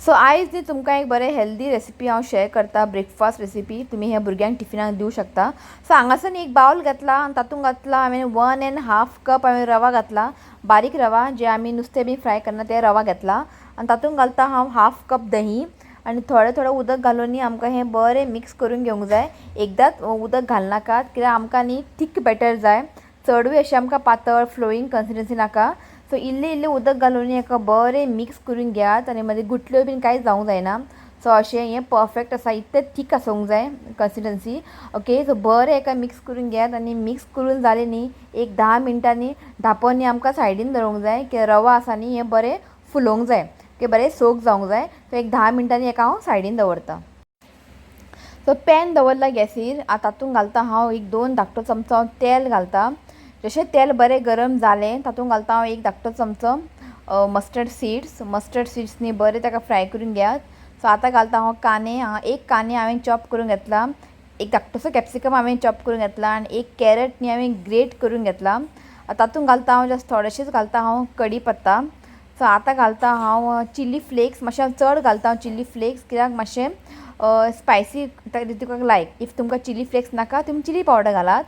So आयज न्ही तुमकां एक बरें हेल्दी रेसिपी हांव शेअर करता, ब्रेकफास्ट रेसिपी. तुमी हे भुरग्यांक टिफिनाक दिवं शकता. सो हांगासर न्ही एक बावल घेतला आनी तातूंत घातला हांवें 1.5 कप हांवें रवा घातला, बारीक रवा, जे आमी नुस्तें बी फ्राय करना ते रवा घेतला. आनी तातूंत घालता हांव हाफ कप दही आनी थोडें थोडें उदक घालून न्ही आमकां हें बरें मिक्स करून घेवंक जाय. एकदांच उदक घालनाकात, कित्याक आमकां न्ही थीक बॅटर जाय, चडूय अशें आमकां पातळ फ्लोईंग कन्सिस्टन्सी नाका. सो इल्लें इल्लें उदक घालून हेका बरें मिक्स करून घेयात आनी मागीर गुठल्यो बीन कांय जावंक जायना. सो अशें हें परफेक्ट आसा, इतलें थीक आसूंक जाय कन्सिस्टन्सी. ओके, सो बरें हेका मिक्स करून घेयात आनी मिक्स करून जालें न्ही एक 10 मिनटांनी धांपोन न्ही आमकां सायडीन दवरूंक जाय की रवा आसा न्ही हें बरें फुलोवंक जाय, ओके, बरें सोक जावंक जाय. सो एक 10 मिनटांनी हेका हांव सायडीन दवरता. सो पॅन दवरला गॅसीर. आतां तातूंत घालता हांव एक 2 धाकटो चमचो तेल घालता. जशें तेल बरें गरम जालें, तातूंत घालता हांव एक धाकटो चमचो मस्टर्ड सीड्स. मस्टर्ड सीड्स न्ही बरें ताका फ्राय करून घेयात. सो आतां घालता हांव कांदे. एक कांदे हांवें चॉप करून घेतला, एक धाकटोसो कॅप्सिकम हांवें चॉप करून घेतला आनी एक कॅरट न्ही हांवें ग्रेट करून घेतला. तातूंत घालता हांव जस्ट थोडेशेंच घालता हांव कडी पत्ता. सो आतां घालता हांव चिली फ्लेक्स. मातशें हांव चड घालता हांव चिली फ्लेक्स, कित्याक मातशें स्पायसी तुका लायक. If तुमकां चिली फ्लेक्स नाका, तुमी चिली पावडर घालात.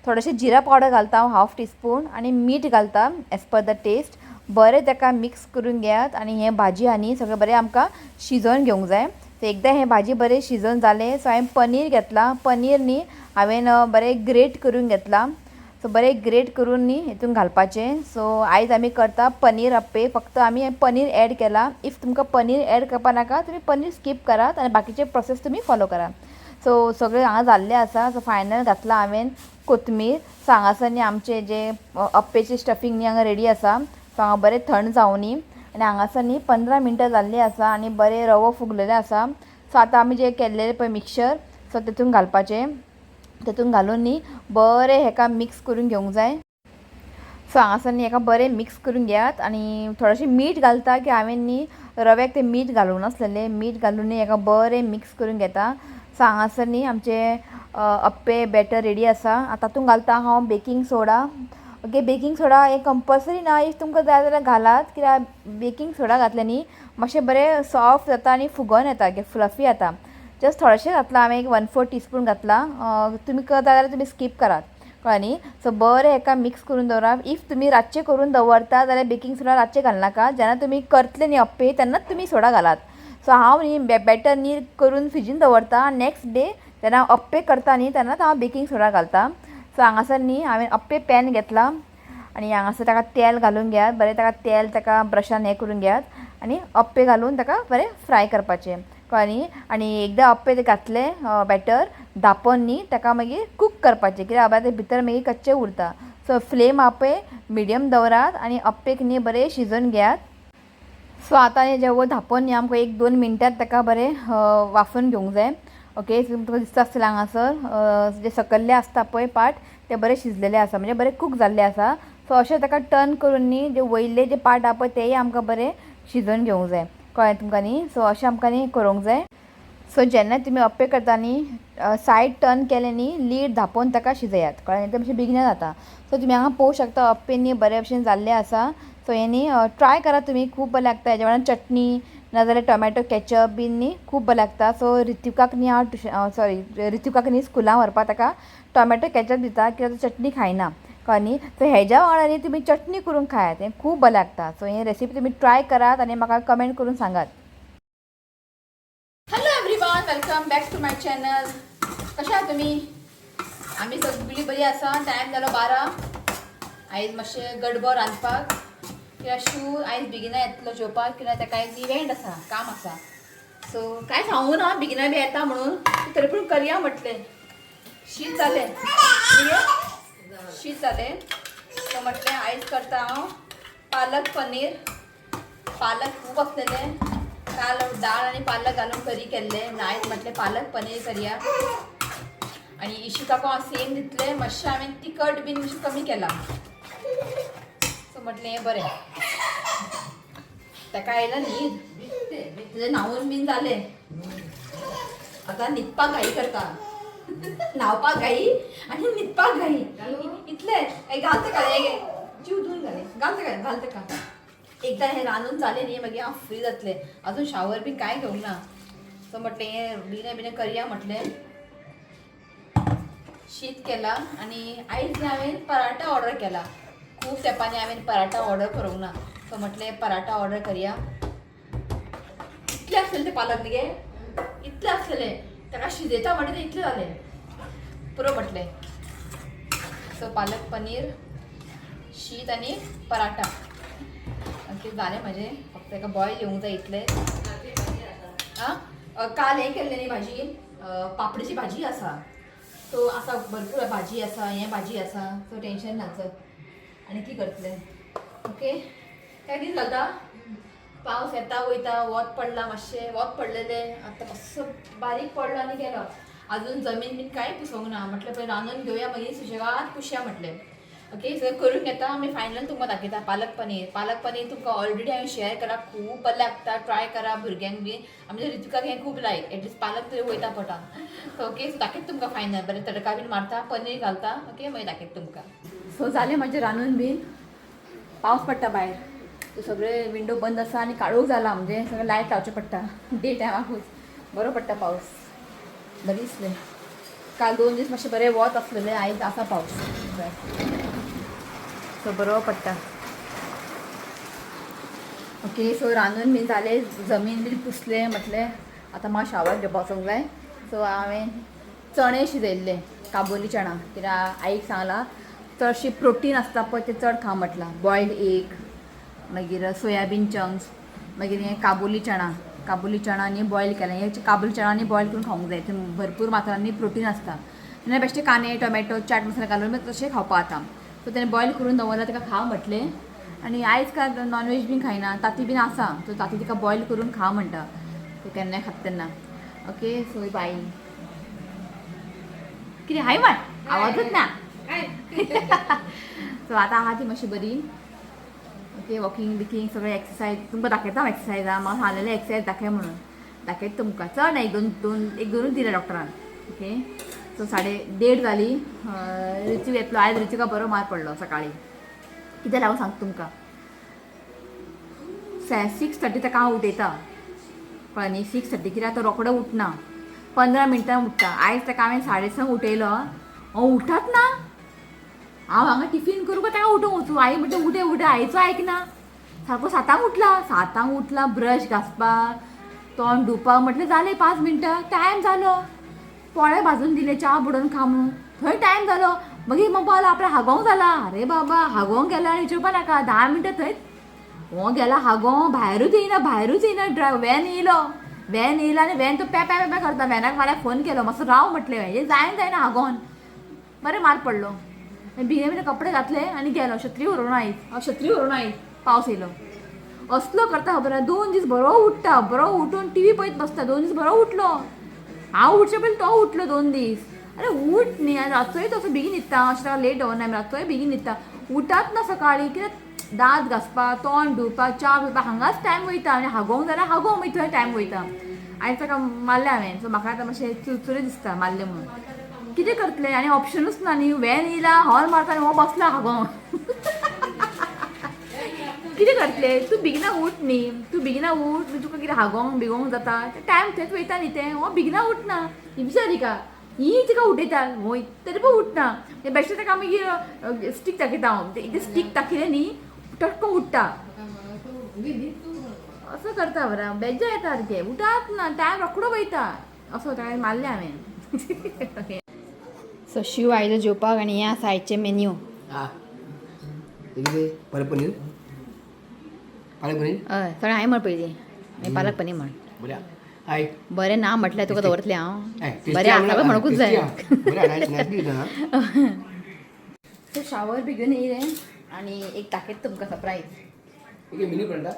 थोडेशें जिरा पावडर घालता हांव हाफ टिस्पून आनी मीठ घालता एज पर the test. बरें ताका मिक्स करून घेयात आनी हें भाजी आनी सगळें बरें आमकां शिजोवन घेवंक जाय. सो एकदां हें भाजी बरें शिजोवन जालें, सो हांवें पनीर घेतलां. पनीर न्ही हांवें बरें ग्रेट करून घेतलां. सो बरें ग्रेट करून न्ही हितून घालपाचें. सो आयज आमी करता पनीर अप्पे. फक्त आमी पनीर एड केलां. If तुमकां पनीर एड करपा नाका, तुमी पनीर स्कीप करात आनी बाकीचे प्रोसेस तुमी फॉलो करात. सो सगळें हांगा जाल्लें आसा. सो फायनल घातलां हांवें कोथमीर. सो हांगासर न्ही आमचें जें अप्पेचें स्टफींग न्ही हांगा रेडी आसा. सो हांगा बरें थंड जावनी आनी हांगासर न्ही 15 मिनटां जाल्लीं आसा आनी बरें रवो फुगलेलें आसा. सो आतां आमी जें केल्लेलें पळय मिक्सचर, सो तितून घालपाचें. तितून घालून न्ही बरें हेका मिक्स करून घेवंक जाय. सो हांगासर न्ही हेका बरें मिक्स करून घेयात आनी थोडेशें मीठ घालता की हांवें न्ही रव्याक तें मीठ घालूंक नासलेलें. मीठ घालून न्ही हेका बरें मिक्स करून घेता. सो हांगासर न्ही आमचें अप्पे बॅटर रेडी आसा. आतां तातूंत घालता हांव baking soda. Okay, baking soda हें कंपलसरी ना, if तुमकां जाय जाल्यार घालात, कित्याक बेकींग सोडा घातलें न्ही मातशें बरें सॉफ्ट जाता आनी फुगोन येता, फ्लफी जाता. जस्ट थोडेशें घातलां हांवें, एक 1/4 टिस्पून घातलां. तुमी जाय जाल्यार तुमी स्कीप करात, कळ्ळें न्ही. सो बरें हेका मिक्स करून दवरात. If तुमी रातचें करून दवरता जाल्यार बेकींग सोडा रातचें घालनाका. जेन्ना तुमी करतले न्ही अप्पे, तेन्नाच तुमी सोडा घालात. सो हांव न्ही बॅटर न्ही करून फ्रिजीन दवरता आनी नेक्स्ट डे जेन्ना हांव अप्पे करता न्ही, तेन्नाच हांव बेकींग सोडा घालता. सो हांगासर न्ही हांवें अप्पे पॅन घेतला आनी हांगासर ताका तेल घालून घेयात. बरें ताका तेल ताका ब्रशान हें करून घेयात आनी अप्पे घालून ताका बरें फ्राय करपाचें, कळ्ळें न्ही. आनी एकदां अप्पे ते घातले, बॅटर धांपोन न्ही ताका मागीर कूक करपाचें, कित्याक ते भितर मागीर कच्चें उरता. सो फ्लेम आपे मिडियम दवरात आनी अप्पेक न्ही बरें शिजोवन घेयात. सो आतां हें जें धांपोन न्ही आमकां 1-2 मिनटां ताका बरें वाफोवन घेवंक जाय. ओके, तुमकां दिसता आसतलें हांगासर जे सकयल्ले आसता पळय पार्ट, ते बरे शिजलेले आसा, म्हणजे बरे कूक जाल्ले आसा. सो अशें ताका टर्न करून न्ही जे वयले जे पार्ट आहा पळय, तेय आमकां बरे शिजोवन घेवंक जाय. कळ्ळें तुमकां न्ही. सो अशें आमकां न्ही करूंक जाय. सो जेन्ना तुमी अप्पे करता न्ही, सायड टर्न केलें न्ही, लीड धांपोवन ताका शिजयात, कळ्ळें. ते मातशें बेगीन जाता. सो तुमी हांगा पळोवंक शकता, अप्पे न्ही बरे भशेन जाल्ले आसा. सो हें न्ही ट्राय करात तुमी, खूब बरें लागता. हेज्या वांगडा चटणी नाजाल्यार टोमॅटो केचप बीन न्ही खूब बरें लागता. सो रितिकाक न्ही हांव ट्युशन, सॉरी, रितिकाक न्ही स्कुलान व्हरपाक ताका टोमॅटो केचप दिता, कित्याक तो चटणी खायना, कळ्ळें न्ही. सो हेज्या वांगडा न्ही तुमी चटणी करून खायात, हें खूब बरें लागता. सो हे रेसिपी तुमी ट्राय करात आनी म्हाका कमेंट करून सांगात. Hello everyone, welcome back to my channel. कशा आहात तुमी? आमी सगळीं बरी आसा. टायम जालो 12. आयज मातशें गडबड रांदपाक, कित्याक शू आयज बेगिना येतलो जेवपाक, कित्याक ताका एक इव्हेंट आसा, काम आसा. सो काय सांगू ना बेगिना बी येता म्हणून, तरी पूण करया म्हटलें. शीत जालें, शीत जालें. सो म्हटलें आयज करता हांव पालक पनीर. पालक खूब आसलेले काल, दाळ आनी पालक घालून करी केल्ले. आयज म्हटलें पालक पनीर करया. आनी इशिकाक हांव सेम दितलें. मातशें हांवें तिखट बीन मातशें कमी केलां. सो म्हटलें हें बरें. ताका आयला न्हीद, तुजें न्हांवून बीन जालें, आतां न्हिदपाक घाई करता. न्हांवपाक घाई आनी न्हिदपाक घाई इतलें. घाल ताका, हे घे, जीव धुवन घाले. घाल ताका, घाल ताका. एकदां हें रांदून जालें न्ही मागीर हांव फ्री जातलें. अजून शावर बीन कांय घेवंक ना. सो म्हटलें हें बेगिना बेगीन करया म्हटलें. शीत केला आनी आयज न्ही हांवें पराठा ऑर्डर केला. खूब तेंपांनी हांवें पराठा ऑर्डर करूंक ना. सो म्हटलें पराठा ऑर्डर करया. इतलें आसलेलें तें पालक न्ही गे, इतलें आसलेलें, ताका शिजयता म्हणटा तें इतलें जालें, पुरो म्हटलें. सो पालक पनीर, शीत आनी पराठा. ओके, जालें म्हजें. फक्त ताका बॉयल येवंक जाय इतलें. आं, काल हें केल्लें न्ही भाजी, पापडीची भाजी आसा. सो आसा भरपूर भाजी आसा, हें भाजी आसा. सो टेंशन ना चल. आनी कितें करतलें? ओके, काय कितें जाता, पावस येता वयता, वत पडला मातशें, वत पडलेलें आतां मातसो बारीक पडलो आनी गेलो. अजून जमीन बीन कांय पुसोंक ना. म्हटलें पळय रांदून घेवया, मागीर सुशेगाद पुसया म्हटलें. ओके, सगळें करून घेता आमी, फायनल तुमकां दाखयता पालक पनीर. पालक पनीर तुमकां ऑलरेडी हांवें शेअर केला, खूब बरें लागता. ट्राय करा भुरग्यांक बीन. आमच्या ऋतिकाक हें खूब लायक, एटलिस्ट पालक तरी वयता पोटान. सो ओके, सो दाखयता तुमकां फायनल. बरें तडका बीन मारता, पनीर घालता. ओके, मागीर दाखयता तुमकां. सो जालें म्हाजें रांदून बीन. पावस पडटा भायर, सो सगळे विंडो बंद आसा आनी काळोख जाला, म्हणजे सगळें लायट लावचें पडटा डे टायमाकूच. बरो पडटा पावस, बरें दिसलें. काल 2 दीस मातशें बरें वत आसलेलें, आयज आसा पावस. सो बरो पडटा. ओके, सो रांदून बीन जालें, जमीन बीन पुसलें. म्हटलें आतां म्हाका शावर घेवपाक वचूंक जाय. सो हांवें चणे शिजयल्ले, काबोली चणा. कित्याक आईक सांगलां चडशी प्रोटीन आसता पळय ते चड खा म्हटलां. बॉयल्ड एग, मागीर सोयाबीन चंक्स, मागीर हें काबुली चणा. काबुली चणा न्ही बॉयल केलें, हे काबुली चणा न्ही बॉयल करून खावंक जाय, ते भरपूर मात्रांनी प्रोटीन आसता. नाल्यार बेश्टे कांदे, टोमॅटो, चाट मसाला घालून तशें खावपाक जाता. सो तेणें बॉयल करून दवरलां, ताका खा म्हटलें. आनी आयज काल नॉनवेज बीन खायना, तांती बीन आसा. सो तांती तिका बॉयल करून खा म्हणटा, ते केन्नाय खाता तेन्ना. ओके, सो बाय. कितें हाय म्हण, आवाजच ना. सो आतां आहा ती मातशी बरी. ओके, वॉकिंग बिकिंग सगळें एक्सरसायज तुमकां दाखयता हांव. एक्सरसायज आहा, म्हाका सांगलेलें एक्सरसायज दाखय म्हणून, दाखयता तुमकां. चड ना, एक दोन दोन, एक दोनूच दिले डॉक्टरान. ओके, सो 1:30 जाली. ऋतिक येतलो आयज. ऋतिका बरो मार पडलो सकाळी. कितें लागून सांगता तुमकां. 6:30 ताका हांव उठयता, कळ्ळें न्ही? 6:30, कित्याक तो रोकडो उठना, 15 मिनटां उठता. आयज ताका हांवें 6:30 उठयलो, हांव उठात ना. हांव हांगा टिफीन करूं काय ताका उठोवंक वचूं? आई म्हणटा उठे उठे, आईचो आयकना. सारको 7 उठला, 7 उठला, ब्रश घासपाक, तोंड धुवपाक म्हटलें जालें 5 मिनटां, टायम जालो. पोळे भाजून दिले, च्या बुडोवन खा म्हणून, थंय टायम जालो. मागीर म्हणपाक आपल्या हागोंक जाला. अरे बाबा, हागोंक गेला आनी विचारपा नाका, 10 मिनटां थंयच हो गेला हागोंक, भायरूच येयना, भायरूच येयना. ड्रायव्हर व्हॅन येयलो, व्हॅन येयलो आनी व्हॅन तो पॅ पॅ पॅ करता. व्हॅनाक मला फोन केलो, मातसो राव म्हटलें, हें जायना जायना हागोन. बरें मार पडलो. भिगे भिगे कपडे घातले आनी गेलो. छत्री व्हरून आयज, हांव छत्री व्हरून आयज, पावस येयलो. असलो करता खबर आहा. 2 दीस बरो उठता, बरो उठून टी व्ही पळयत बसता. 2 दीस बरो उठलो, हांव उठचे पयलीं तो उठलो 2 दीस. अरे उठ न्ही. आनी रातचोय तसो बेगीन न्हिदता, अशें ताका लेट दवरना आमी, रातचोय बेगीन न्हिदता. उठात ना सकाळीं, कित्याक दांत घासपाक, तोंड धुवपाक, च्या पिवपाक हांगाच टायम वयता. आनी हागोवंक जाल्यार हागोवंक मागीर थंय टायम वयता. आयज ताका मारलें हांवें. सो म्हाका आतां मातशें चुरचुरे दिसता मारलें म्हणून. कितें करतलें, आनी ऑप्शनूच ना न्ही. व्हॅन येयला, हॉर्न मारता आनी हो बसला हागोवंक. कितें करतलें? तूं बेगिना उठ न्ही, तूं बेगिना उठ, तुका कितें हागोवंक बिगोवंक जाता, टायम थंयच वयता न्ही तें. हो बेगिना उठना, विचार तिका, ही तिका उठयता वय, तरी पण उठना. बेश्टें ताका मागीर स्टीक दाखयता हांव. ते स्टीक दाखयलें न्ही, टक्क उठता. असो करता बरं, बेज्जा येता सारकें. उठात ना, टायम रोकडो वयता. असो ताका मारलें हांवें. सो शिव आयलो जेवपाक आनी हें आसा आयचें मेन्यू. हा, कितें? पालक पनीर, पालक पनीर. हय, सगळें हांवें म्हण पयलीं पालक पनीर म्हण. बरें हाय. बरें ना म्हटल्यार तुका दवरतलें हांव. बरें आसा म्हणकूच जाय. बरें, नायसली. सो शावर बी घेवन येयलें आनी एक दाखयता तुमकां सरप्रायज. एक मिनी पराठा.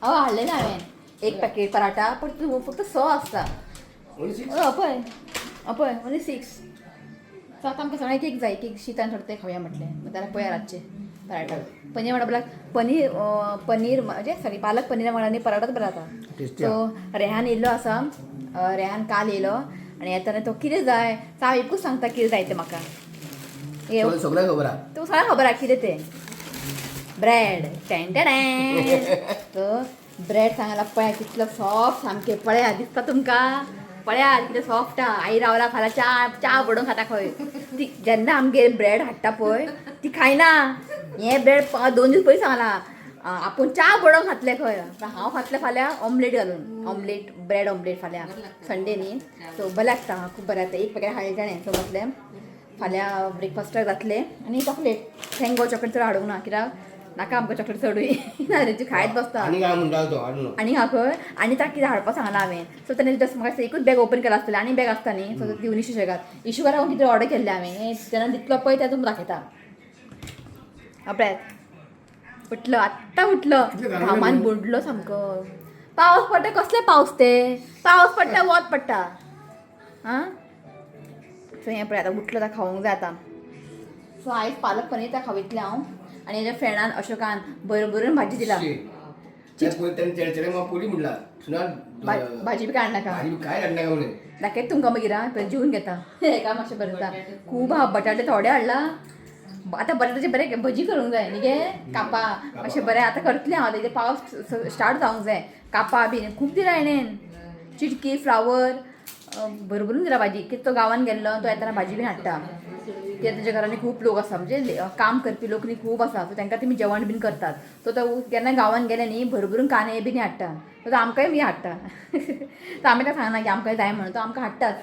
हय, हाडलें ना हांवें एक पॅकेट पराठा, पण तूं फक्त 6 आसता. ओनली 6. हय, पळय पळय, ओनली 6. सो आतां आमकां सगळ्यांक एक जाय, एक शीत आनी थोडें तें खावया म्हटलें. जाल्यार पळया रातचें पराठा पनीर म्हणल्यार पनीर, पनीर म्हणजे सॉरी, पालक पनीर म्हणल्यार न्ही पराठाच बरो जाता. टेस्टी. सो रेहान येयल्लो आसा. रेहान काल येयलो आनी येतना तो कितें जाय, सो हांव एकूच सांगता कितें जाय तें म्हाका. सगळ्यांक खबर आहा. तुका सगळ्यांक खबर आहा कितें तें. ब्रेड. टेन. सो ब्रेड सांगायला पळया कितलो सॉफ्ट, सामकें पळया दिसता तुमकां, पळया कितले सॉफ्ट आहा. आई रावला फाल्यां च्या च्या बडोवन खाता खंय. ती जेन्ना आमगेर ब्रेड हाडटा पळय ती खायना. हे ब्रेड 2 दीस पयलीं सांगला आपूण च्या बडोवन खातले खंय. हांव खातलें फाल्यां ऑमलेट घालून, ऑमलेट ब्रेड ऑमलेट फाल्यां संडे न्ही. सो बरें लागता, खूब बरें लागता. एक पॅकेट हाडलें ताणें. सो म्हटलें फाल्यां ब्रेकफास्टाक जातलें. आनी चॉकलेट, thank God chocolate चड हाडूंक ना, कित्याक नाका आमकां चॉकलेट चडूय, नाजाल्यार ती खायत बसता. आनी काय म्हणटा तो हाडून. आनी हा खंय आनी ताका कितें हाडपाक सांगलां हांवें. सो ताणें जस्ट म्हाका एकूच बॅग ओपन केलां आसतलें, आनी बॅग आसता न्ही. सो दिवनी सुशेगाद इशू हांव कितें ऑर्डर केल्लें हांवें हें जेन्ना दितलो पळय तें तुमकां दाखयता. पळयात, उठलो आत्तां, उठलो. घामान बुडलो सामको. पावस पडटा, कसले पावस ते, पावस पडटा वत पडटा. आं, सो हें पळय आतां उठलो, आतां खावंक जाय आतां. सो आयज पालक पनीर ताका खावयतलें हांव आनी हेज्या फ्रेंडान अशोकान बरोबर बरोवन भाजी दिला. तेणे म्हाका पयलीं म्हणला सुना. भाजी बी काड नाका. भाजी काय हाडनाका म्हणे. दाखयत तुमकां मागीर. आं, पयलीं जेवन घेता. हेका मातशें बरें जाता. खूब आहा बटाटे, थोडे हाडला. आतां बटाट्याचे बरें भजी करूंक जाय न्ही गे, कापा मातशें बरें आतां करतलें हांव. तेजे पावस स्टार्ट जावंक जाय. कापा बीन खूब दिला हेणेन, चिटकी फ्लावर भरभरून दिला भाजी. कित्याक तो गांवान गेल्लो, तो येतना भाजी बीन हाडटा. कित्याक तेच्या घरांनी खूब लोक आसा, म्हणजे काम करपी लोक न्ही खूब आसा. सो तांकां तेमी जेवण बीन करतात. सो तो केन्ना गांवान गेले न्ही भरभरून कांदे बीन हाडटा. सो तो आमकांय बी हाडटा. सो आमी ताका सांगना की आमकांय जाय म्हणून, तो आमकां हाडटाच.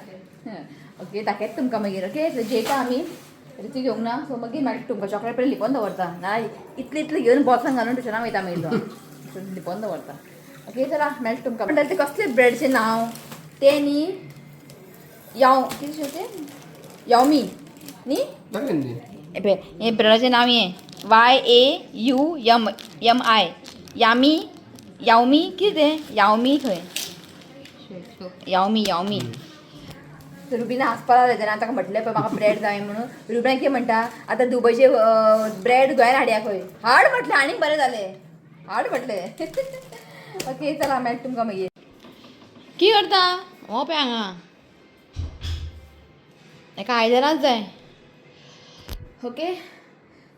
ओके, दाखयत तुमकां मागीर. ओके, सो जेयता आमी, ती घेवंक ना. सो मागीर मागीर तुमकां चॉकलेट पयलीं लिपोवन दवरता ना, इतले इतले घेवन बॉल्सान घालून ट्युशनाक वयता मागीर तो. सो लिपोवन दवरता. ओके, चला मेळटा तुमकां. म्हणटाले ते कसले ब्रेडचें नांव तें न्ही, याव कितें तें, यावमी न्ही. दाखय न्ही. हे पळय, हे ब्रेडाचें नांव हें YAUMMI, यामी, यावमी, कितें तें यावमी खंय, यावमी यावमी. रुबीना हांसपाक लागलें तेन्ना ताका म्हटलें पळय म्हाका ब्रेड जाय म्हणून. रुबीना कितें म्हणटा, आतां दुबयचे ब्रेड गोंयान हाडया खंय. हाड म्हटलें, आनीक बरें जालें, हाड म्हटलें. ओके, चला मेळटा तुमकां मागीर. की करता हो पळय हांगा, हेका आयदनाच जाय. ओके,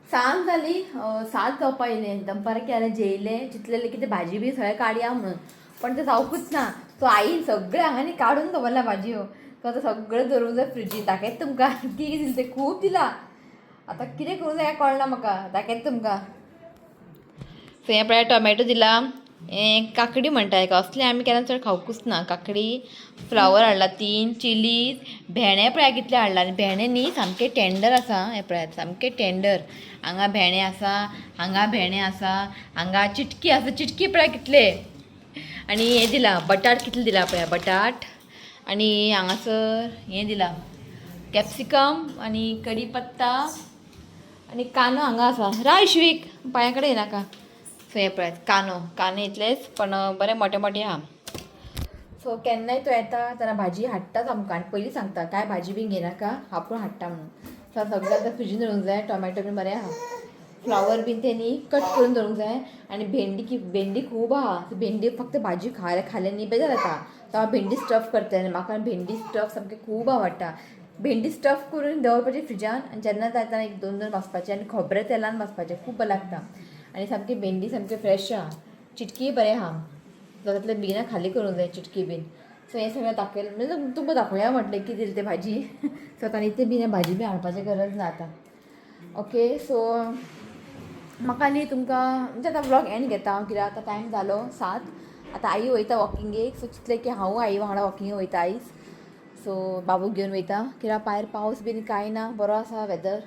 सांज जाली, 7 जावपा येयलें. दनपारां कितें जेयलें, चिंतलेलें कितें भाजी बी सगळें काडया म्हणून, पण तें जावकूच ना. सो आईन सगळें हांगा काडून दवरला भाजयो. सो आतां सगळें दवरूंक जाय फ्रिजीन. दाखयत तुमकां कितें कितें दिलें तें, खूब दिलां. आतां कितें करूंक जाय कळना म्हाका, दाखयत तुमकां. सो हें पळय टोमॅटो दिला, हें काकडी म्हणटा हेका, असलें आमी केन्ना चड खावकूच ना काकडी. फ्लावर हाडला 3, चिलीज, भेंडे पळया कितले हाडला. आनी भेंडे न्ही सामके टेंडर आसा. हें पळयात सामके टेंडर. हांगा भेंडे आसा, हांगा भेंडे आसा, हांगा चिटकी आसा, चिटकी पळया कितले. आनी हें दिला बटाट कितले दिला पळया बटाट. आनी हांगासर हें दिला कॅप्सिकम आनी कडी पत्ता आनी कांदो हांगा आसा. राव इश्वीक, पांया कडेन येनाका. सो हें पळयात कांदो, कांदे इतलेच पण बरे मोठे मोठे आहा. सो केन्नाय तो येता तेन्ना भाजी हाडटाच आमकां आनी पयलीं सांगता काय भाजी बीन घेयनाका, आपूण हाडटा म्हणून. सो सगळें आतां फ्रिजीन दवरूंक जाय. टोमॅटो बीन बरें आहा, फ्लावर बीन तेणी कट करून दवरूंक जाय. आनी भेंडी, की भेंडी खूब आहा. सो भेंडी फक्त भाजी खालें न्ही बेजार जाता. सो हांव भेंडी स्टफ करतलें आनी म्हाका भेंडी स्टफ सामकें खूब आवडटा. भेंडी स्टफ करून दवरपाची फ्रिजान आनी जेन्ना जाय तेन्ना एक दोन दोन भाजपाचे आनी खोबरें तेलान भाजपाचें, खूब बरें लागता. आनी सामकी भेंडी सामकी फ्रेश आहा, चिटकीय बरें आहा. जातले बेगिना खाली करूंक जाय चिटकी बीन. सो हें सगळें दाखयलें म्हणजे तुमकां दाखोवया म्हटलें कितें दिलें तें भाजी. सो आतां इतलें बीन भाजी बी हाडपाची गरज ना आतां. ओके, सो म्हाका न्ही तुमकां म्हणजे आतां व्लॉग एंड घेता हांव, कित्याक आतां टायम जालो 7. आतां आई वयता वॉकिंगेक. सो चिंतलें की हांवूय आई वांगडा वॉकिंगेक वयता आयज. सो बाबूक घेवन वयता, कित्याक भायर पावस बीन कांय ना, बरो आसा वेदर.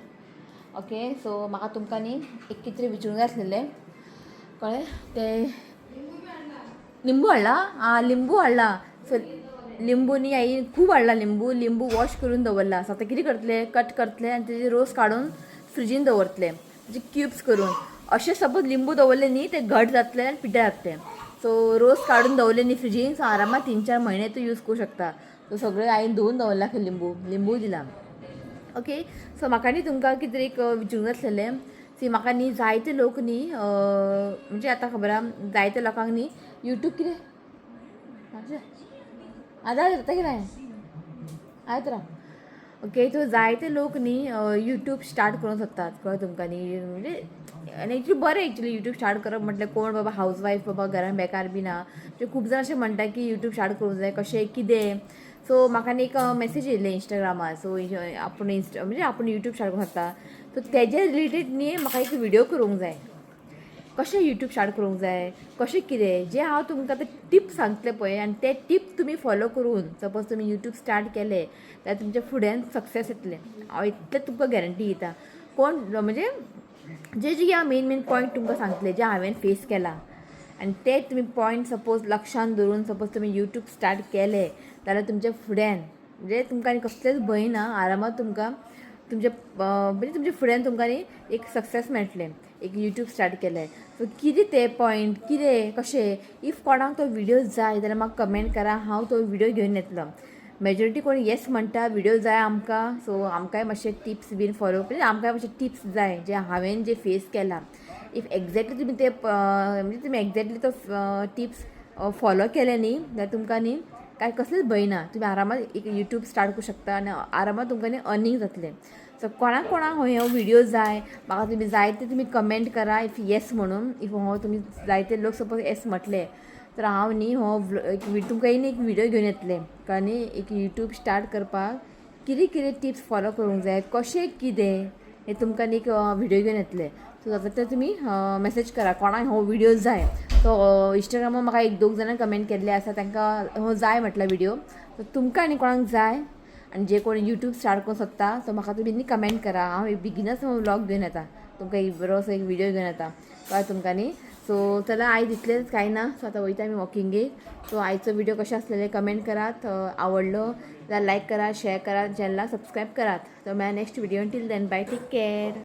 ओके, सो म्हाका तुमकां न्ही एक कितें तरी विचारूंक जाय आसलेलें, कळ्ळें तें. लिंबू हाडला, आं लिंबू हाडला. सो लिंबू न्ही आई खूब हाडला लिंबू. लिंबू वॉश करून दवरला. सो आतां कितें करतले, कट करतले आनी तेजे रोस काडून फ्रिजीन दवरतले, म्हणजे क्युब्स करून. अशें सपोज लिंबू दवरले न्ही ते घट जातले आनी पिड्ड्यार जातले. सो रोस काडून दवरले न्ही फ्रिजीन, सो आरामात 3-4 म्हयने तूं यूज करूं शकता. सो सगळें आईन धुवून दवरला खंय लिंबू, लिंबू दिला. ओके, सो म्हाका न्ही तुमकां कितें तरी एक विचारूंक जाय आसलेलें. सी म्हाका न्ही जायते लोक न्ही, म्हणजे आतां खबर आहा जायते लोकांक न्ही यूट्यूब कितें आतां कितें आयत राव. ओके, सो जायते लोक न्ही यूट्यूब स्टार्ट करूंक सोदतात, कळ्ळें तुमकां न्ही? म्हणजे आनी एक्चुली बरें, एक्चुली यूट्यूब स्टार्ट करप म्हटल्यार कोण बाबा हावज वायफ बाबा घरान बेकार बी ना, म्हणजे खूब जाण अशें म्हणटा की यूट्यूब स्टार्ट करूंक जाय, कशें कितें. सो म्हाका न्ही एक मॅसेज येयल्लें इंस्टाग्रामार. सो आपूण इन्स्टा म्हणजे आपूण यूट्यूब स्टार्ट करूंक सोदता, सो तेजे रिलेटेड न्ही म्हाका एक व्हिडियो करूंक जाय, कशें यूट्यूब स्टार्ट करूंक जाय, कशें कितें. जे हांव तुमकां आतां टिप्स सांगतलें पळय, आनी ते टिप तुमी फॉलो करून सपोज तुमी यूट्यूब स्टार्ट केले जाल्यार तुमच्या फुड्यान सक्सेस येतलें, हांव इतलें तुमकां गॅरंटी दिता. कोण म्हणजे जे जे हांव मेन मेन पॉयंट तुमकां सांगतलें, जे हांवें फेस केला, आनी ते तुमी पॉयंट सपोज लक्षान दवरून सपोज तुमी यूट्यूब स्टार्ट केले जाल्यार तुमच्या फुड्यान म्हणजे तुमकां आनी कसलेंच भंय ना. आरामात तुमकां तुमच्या म्हणजे तुमच्या फुड्यान तुमकां न्ही एक सक्सेस मेळटलें एक यूट्यूब स्टार्ट केलें. सो कितें ते पॉयंट, कितें कशें, if कोणाक तो व्हिडियो जाय जाल्यार म्हाका कमेंट करा, हांव तो व्हिडियो घेवन येतलो. मेजॉरिटी कोण येस म्हणटा व्हिडियो जाय आमकां, सो आमकांय मातशे टिप्स बीन फॉलो, म्हणजे आमकांय मातशे टिप्स जाय जे हांवें जे फेस केला. If exactly तुमी ते म्हणजे तुमी एग्जॅक्टली तो टिप्स फॉलो केले न्ही जाल्यार तुमकां न्ही कांय कसलेंच भंय ना, तुमी आरामात एक यूट्यूब स्टार्ट करूं शकता आनी आरामात तुमकां न्ही अर्नींग जातलें. सो कोणाक कोणाक हो व्हिडियो जाय म्हाका तुमी जाय ते तुमी कमेंट करा if येस म्हणून. If हो तुमी जायते लोक सपोज येस म्हटले तर हांव न्ही हो एक तुमकां न्ही एक व्हिडियो घेवन येतलें, कळ्ळें न्ही? एक यूट्यूब स्टार्ट करपाक कितें कितें टिप्स फॉलो करूंक जाय, कशें कितें, हें तुमकां न्ही एक व्हिडियो घेवन येतलें. सो जाता ते तुमी मॅसेज करा कोणाक हो व्हिडियो जाय. तो इंस्टाग्रामार म्हाका एक दोग जाणां कमेंट केल्ले आसा, तांकां हो जाय म्हटल्यार व्हिडियो. सो तुमकां आनी कोणाक जाय आनी जे कोण यूट्यूब स्टार्ट करूंक सोदता, सो म्हाका तुमी न्ही कमेंट करा. हांव एक बेगिनच व्लॉग घेवन येता तुमकां, एक बरो एक व्हिडियो घेवन येता, कळ्ळें तुमकां न्ही? सो चला, आयज इतलेंच, कांय ना. सो आतां वयता आमी वॉकिंगेक. सो आयचो व्हिडियो कशें आसलेले कमेंट करात, आवडलो जाल्यार लायक करात, शेअर करात, चॅनलाक सबस्क्रायब करात. तर मेळया next video, till then bye, take care.